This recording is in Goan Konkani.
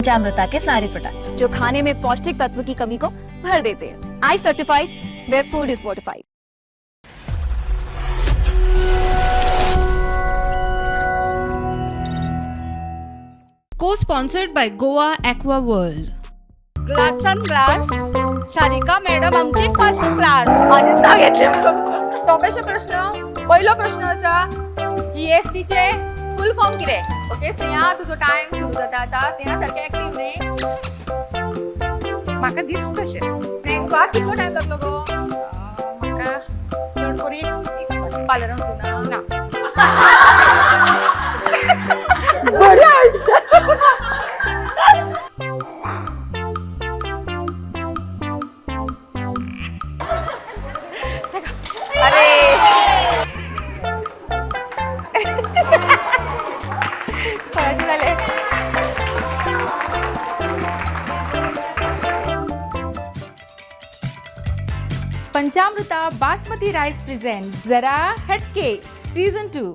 पंचामृता के सारे प्रोडक्ट्स, जो खाने में पौष्टिक तत्व की कमी को भर देते हैं। I certified, where food is fortified. Co-sponsored by Goa Aqua World. ग्लासान ग्लास सारिका मॅडम आमची फर्स्ट क्लास. अजून नाव घेतले. सोंपेशे प्रश्न. पयलो प्रश्न आसा, जीएसटीचे फुल फॉर्म कितें? ओके स्नेहा, तुजो टायम सुरू जाता आतां. स्नेहा सारकें एक्टीव न्ही? म्हाका दिसता तशें. मेजपाक कितलो टायम लागलो गो? म्हाका चड करून एक पार्लरान वचूंक ना? ना. अरे, कोणाचें जालें? पंचामृता बासमती राईस प्रेझेंट जरा हटके सीझन 2.